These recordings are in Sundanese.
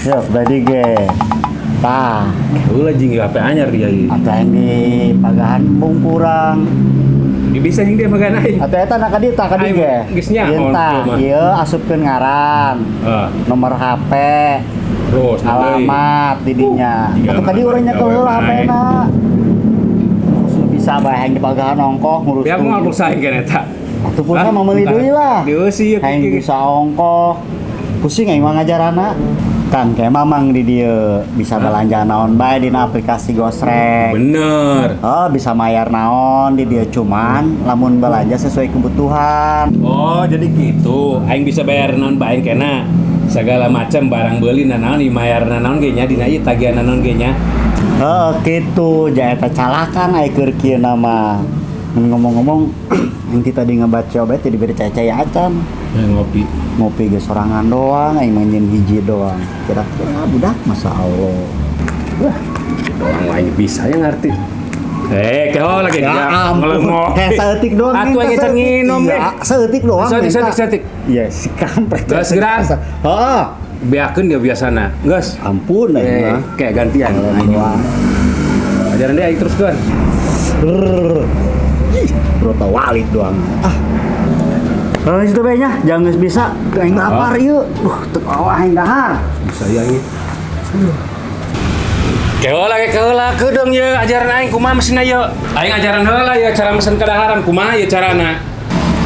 Yuk, berarti ge. Tah, Ulah jeung HP anyar dia ieu. atau yang di pagahan kurang. Di bisa jeung dia makan aing. Atau eta nak ka dieu tah ka dieu Aing ge. geus nyaho Tah, mah. ieu asupkeun ngaran, Ah, nomor HP, terus alamat di dinya. Tiga Atuh ka dieu urang nyekel heula HP-na. Terus nu bisa bae yang di pagahan ongkoh ngurus. Biar moal pulsa aing kan eta. Atuh pulsa mah meuli deui lah. Dieusi ieu. Hayang bisa ongkoh. Pusing aing mah ngajarana. Kang kayak mamang di dieu bisa belanja naon bae dina aplikasi Gosrek. Bener. Oh, bisa bayar naon di dieu cuman lamun belanja sesuai kebutuhan. Oh, jadi gitu. Aing bisa bayar naon bae aing kena. Segala macam barang beli naon dibayar naon ge nya dina ieu tagihan naon ge nya. Heeh, gitu. Ja eta calakan aya keur kieu nama. Mun ngomong-ngomong, inti tadi ngebaca obat jadi beda cai-cai acan. Eh, ngopi. Ngopi ge sorangan doang, aing mah nyeun hiji doang. Kira-kira budak masa Allah. Wah, doang aing bisa ya ngerti. Eh, keho lagi Ya ampun. Eh, saeutik doang. Atuh aing can nginum deh. Iya, saeutik doang. Saeutik, minta. saeutik, saeutik. Iya, si kampret. Geus, geus. Heeh. Beakeun dia biasana. Geus. Ampun aing Eh, mah. kayak gantian. Aing doang. Ajaran dia aing teruskeun. Brrr. Ih, Broto walid doang. Ah. Kalau situ bae nya, jangan geus bisa. Aing lapar ieu. Duh, teu awah aing dahar. Bisa ya aing. Keho lagi keho lah kedeung ye ajaran aing kumaha mesinna ye. Aing ajaran heula ye cara mesen kadaharan kumaha ye carana.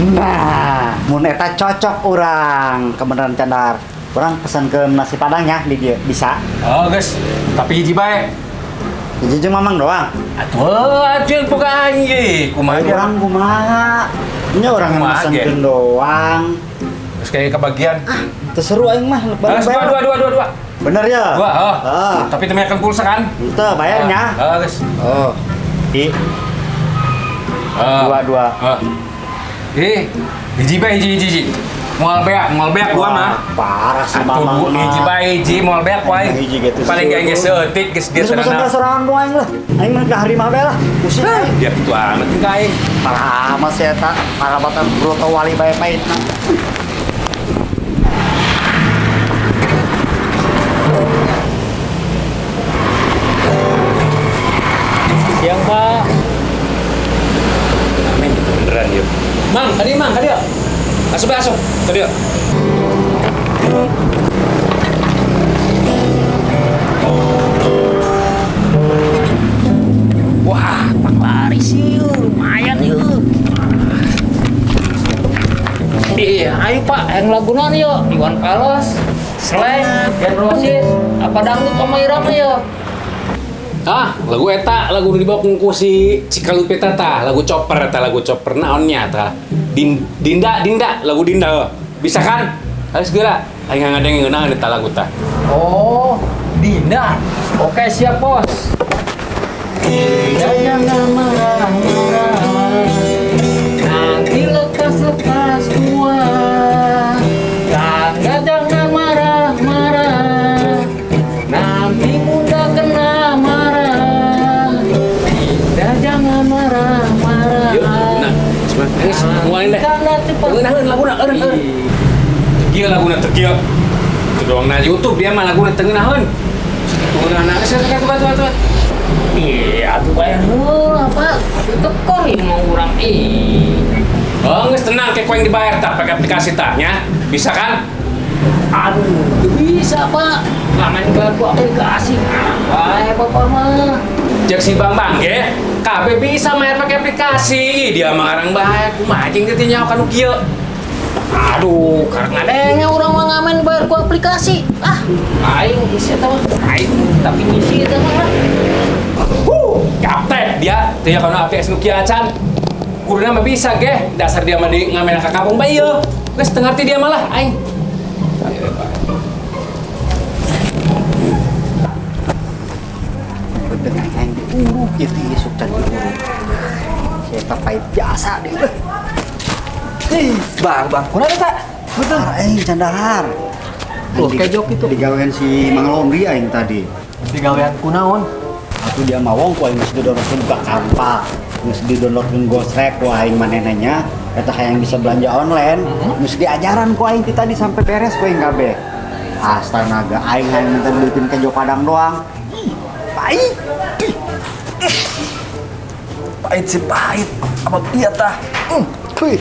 Nah, mun eta cocok urang kebenaran candar. Urang pesan ke nasi padang ya di dieu bisa. Oh, geus. Tapi hiji bae. Hiji jeung mamang doang. Atuh, acil boga aing ye. Kumaha Ayo urang kumaha? Nya urang Kumaha, mesenkeun doang. Terus kayak kebagian. Teu seru aing mah Ah, dua, dua, dua, dua, dua. Bener ya? Dua, oh. Ah. Tapi temekan pulsa kan? Henteu bayarnya. Ah, geus. Oh. Di Ah. dua dua. Ah. Eh, hiji bae hiji hiji hiji. Moal beak gua mah. Parah sih Atuh mamang mah. hiji bae hiji moal beak wae. Hiji gitu Paling sih. gak geus seutik geus dia Geus pesan tenang. sorangan ku aing lah. Aing mah ka hari mah bae lah. Pusing aing. Dia kitu amat ka aing. Parah amat sih eta. Parah banget broto wali bae pahitna. Siang, Pak. Amin itu beneran ya. Mang, tadi mang, tadi ya. Asup asup, tadi ya. Wah, Pak laris yuk, lumayan yuk. Iya, ayo Pak, yang lagu naon yuk? Iwan Fals, Slank, Guns Roses, apa dangdut sama Irama yuk? Ah, lagu eta, lagu nu dibawa ku si Cikalupita tah, lagu chopper eta, lagu chopper naonnya tah. Dinda, Dinda, lagu Dinda. Oh. Bisa kan? Harus segera. Aing ngadeng ngeunahan eta lagu tah. Oh, Dinda. Oke, siap, Bos. Dinda jangan marah-marah. Nanti lekas-lekas kuat. Kanda jangan marah-marah. Nanti bunda kena marah. Dinda jangan marah-marah. Yuk, nah, geus ngualin deh. Kanda cepat. Ngeunaheun laguna, eureun eureun. Kieu laguna teu kieu. Teu doang na YouTube dia mah laguna teu ngeunaheun. Teu ngeunaheun geus geus atuh atuh. Iya, atuh bayar heula, Pak. Tekor ieu mah urang ih. Oh, geus tenang kayak yang dibayar tah pakai aplikasi tah nya. Bisa kan? Aduh, teu bisa, Pak. Ngamen ku aplikasi. Wae Bapak mah. Cek si Bang Bang ge, kabeh bisa bayar pakai aplikasi. Dia mah ngarang bae, kumaha jeung teh nyaho kanu kieu. Aduh, karena ngadenge urang mah ngamen bayar ku aplikasi. Ah, aing bisa tah mah. Aing tapi ngisi eta mah. Huh, kapten dia teh kana aplikasi nu kieu acan. Kuduna mah bisa ge, dasar dia mah di ngamen ka kampung bae ieu. Geus teu ngarti dia malah aing. Dengan aing diuruk ieu teh isuk can diuruk. Si eta pahit biasa deh. Ih, bang, bang, kunaon eta? Betul. Aing can dahar. Loh, kejok itu. Digawean si Mang Londri aing tadi. Digawean kunaon? Atuh dia mah wong ku aing geus didorong buka kampak. Geus di-downloadkeun Gosrek ku aing manehna nya. Eta hayang bisa belanja online, geus diajaran ku aing ti tadi sampai beres ku aing kabeh. Astaga, aing hayang minta duitin kejo Padang doang. Ih, pahit. Pahit sih pahit. Apa iya tah? Wih.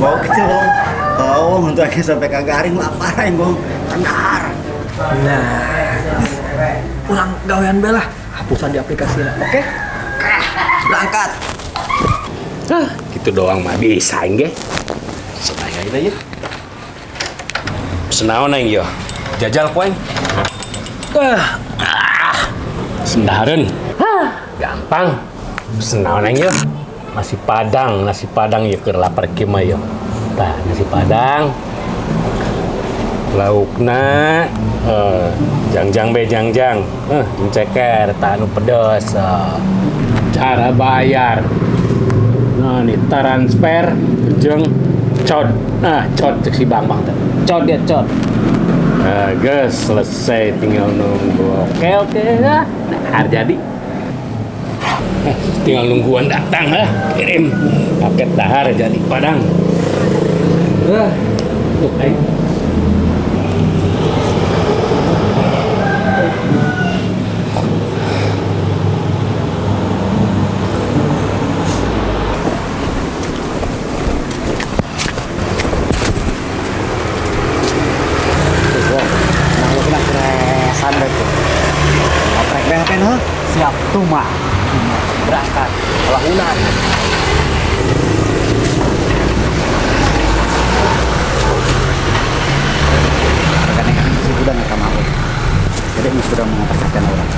Bau kecil, Bang. Bau untuk akhirnya sampai kagaring lapar aing, Bang. Kendar. Nah, pulang gawean be lah. Hapusan di aplikasi lah. Oke? Berangkat. Ah, gitu doang mah bisa aing ge. Sedaya aja ya. Pesen naon aing yo? Jajal ku aing. Ah, ah. Sendareun. Ah, gampang. Pesen naon aing yo? Nasi padang ya keur lapar kieu mah yo. Tah, nasi padang. Laukna jangjang be jangjang. Jeung ceker tah anu pedes. Cara bayar. Nah, nih transfer jeung cod. Nah, cod cek si Bang Bang teh. Cod dia cod. Nah, geus selesai tinggal nunggu. Oke, oke lah. Nah, jadi. Tinggal nungguan datang lah. Kirim paket dahar jadi Padang. Tuh, ayo. Siap, tuma. Berangkat. Lahunan. Rekan-rekan si Buddha nggak sama aku. Jadi ini sudah memperhatikan orang.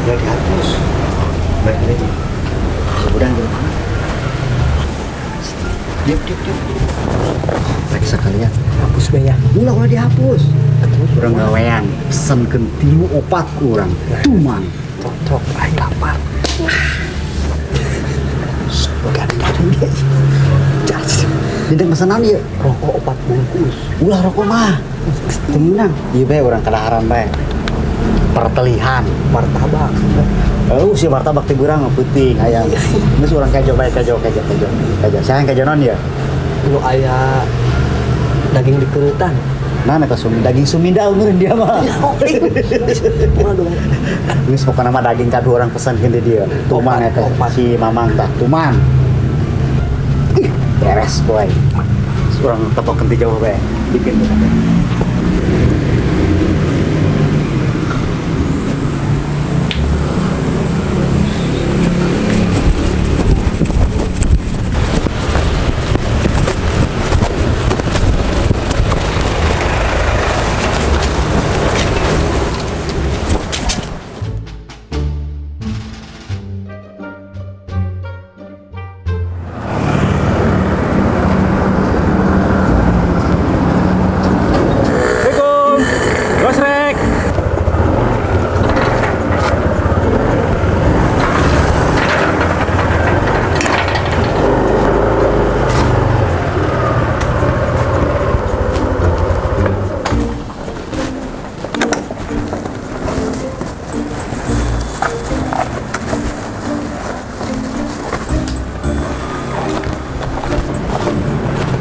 Udah dihapus. Balik lagi. Udah gitu. Diam, diam, diam. Periksa kalian. Hapus be nya. Ulah, ulah dihapus. Urang gawean, pesenkeun 3 opat ku urang. Tuman. Cocok, aing lapar. Gading-gading ge. Jas. Dinding pesanan ieu. Rokok 4 bungkus. Ulah rokok mah. Tenang. Ieu bae urang kadaharan bae. Pertelihan, martabak. Oh, si martabak ti urang mah peuting hayang. Geus urang kejo bae, kejo, kejo, kejo. Kejo. Sayang kejo non ya? Nu aya daging dikerutan. Nah, eta daging sumida meureun dia mah. Waduh. Geus pokona mah daging kadu urang pesankeun di dieu. Tuman eta si Mamang tah, tuman. Ih, beres boy. Urang tepokeun ti jauh bae. Bikin tuh.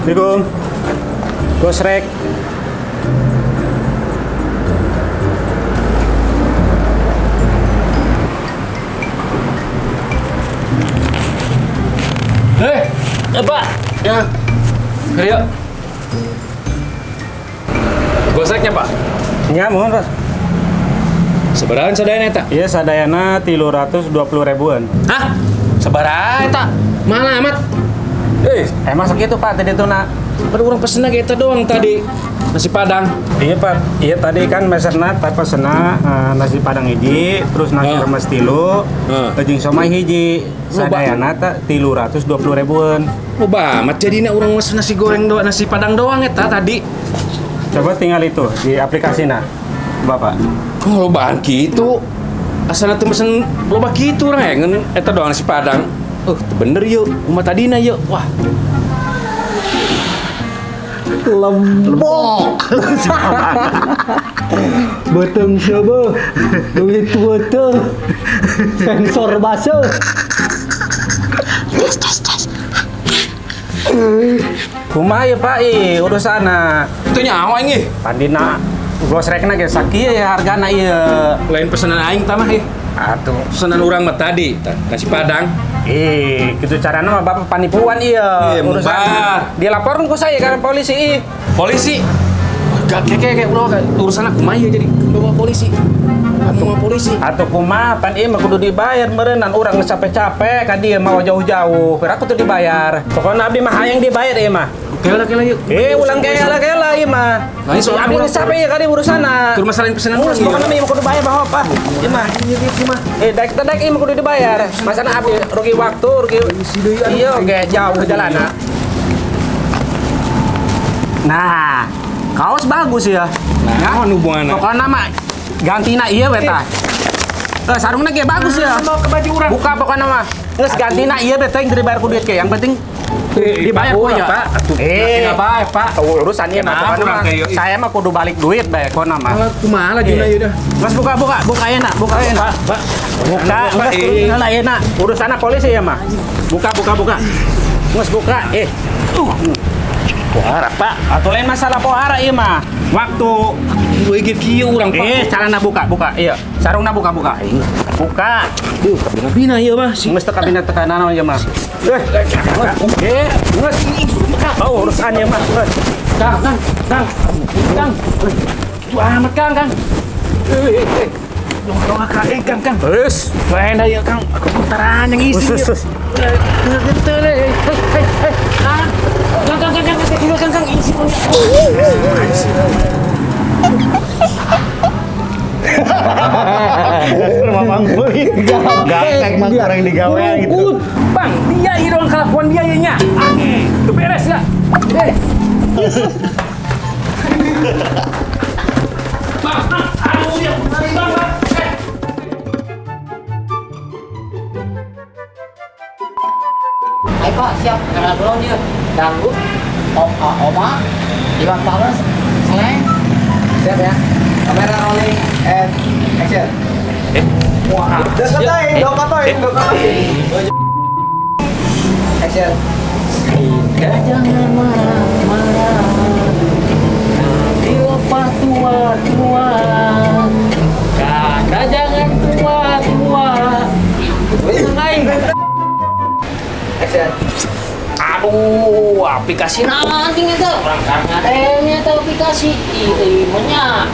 Assalamualaikum. Gosrek. Pak. Ya. Ayo. Gosreknya, Pak? Ya, mohon, Pak. Sabaraha sadayana eta? Iya, sadayana 320 ribuan. Hah? Sabaraha eta? Mahal amat. Emang segitu, Pak, tadi tuh, nak. Pada orang pesen lagi eta doang tadi. Nasi Padang. Iya, Pak. Iya, tadi kan meserna, tak pesena nasi Padang hiji, terus nasi remes 3, jeung somai hiji. Sadayana teh 320 ribuan. Loba amat jadina urang mesen nasi goreng doang, nasi Padang doang eta tadi. Coba tinggal itu di aplikasi nah, Bapak. Oh, lobaan gitu. Asana teu mesen loba kitu urang ya ngan eta doang nasi Padang. Teu bener yeuh, kumaha tadina yeuh. Wah. Lembok. Beteng sebe, duit bete, sensor basah. Kumaha ya Pak ih urusanna. Itu nyawa aing ih. Pandina gosrekna ge sakieu ya hargana ieu. Lain pesanan aing tah mah ih. Atuh. Pesanan urang mah tadi, nasi Padang. Ih, gitu carana mah Bapak panipuan ieu. Ih, Urusan. Dilaporkan ku saya karena polisi ih. Polisi. Gak kayak ulah urusan aku mah jadi bawa polisi. Bawa polisi. Atuh kumaha pan ieu mah kudu dibayar meureunnan urang geus capek-capek ka dieu mau jauh-jauh. Perak kudu dibayar. Pokokna abdi mah hayang dibayar ieu mah. Kela yuk. Ulang kela ieu mah. Nah, soal abdi geus capek ieu ka dieu urusanna. Tur masalah pesanan urus urang pokokna mah ieu mah kudu bayar mah apa? Ieu mah. Daek daek ieu mah kudu dibayar. Masana abdi rugi waktu, rugi iya oke jauh jalanna. Nah, kaos bagus ya. Nah, hubunganna? Pokokna mah gantina ieu we tah. Sarungna ge bagus ya. Mau ke baju urang. Buka pokokna mah. Geus gantina ieu we teh dibayar ku duit ke. Yang penting dibayar ku ya. Pak. Atuh, bae, Pak. Urusan ieu mah pokokna mah. Saya mah kudu balik duit bae pokokna mah. Kumaha lah juna ieu dah. Mas buka ieu na, buka ieu na. Pak. Buka, geus lah ieu na. Urusanna polisi ya mah. Buka. Geus buka. Pohara, Pak. Atau lain masalah pohara ieu mah. Waktu Euy ge kieu urang, Pak. Carana buka. Iya, sarungna buka. Buka. Duh, kabina ieu mah. Geus teu kabina teu kana naon ieu mah. Geus. Oh, urusan ieu mah. Kang. Itu amat, Kang. Dong, Kang. Geus. Lain ieu, Kang. Aku putaran yang isi. Geus. Kang. Kang, isi. Mamang beli. Gaptek mah kurang digawean gitu. Bang, dia ieu doang kelakuan dia ieu nya. Tuh beres ya. Bang, aduh dia. Bang. Ayo Pak, siap. Karena belum dia. Dangdut, Oma, Iwan Fals, Slank. Siap ya. Kamera rolling and action. Wah, dekatain, dekatain. Action. Jangan marah-marah, nanti lepas tua-tua. Kakak jangan tua-tua. Action. Aduh, aplikasi anjing itu. Orang karena adanya itu aplikasi itu imunnya.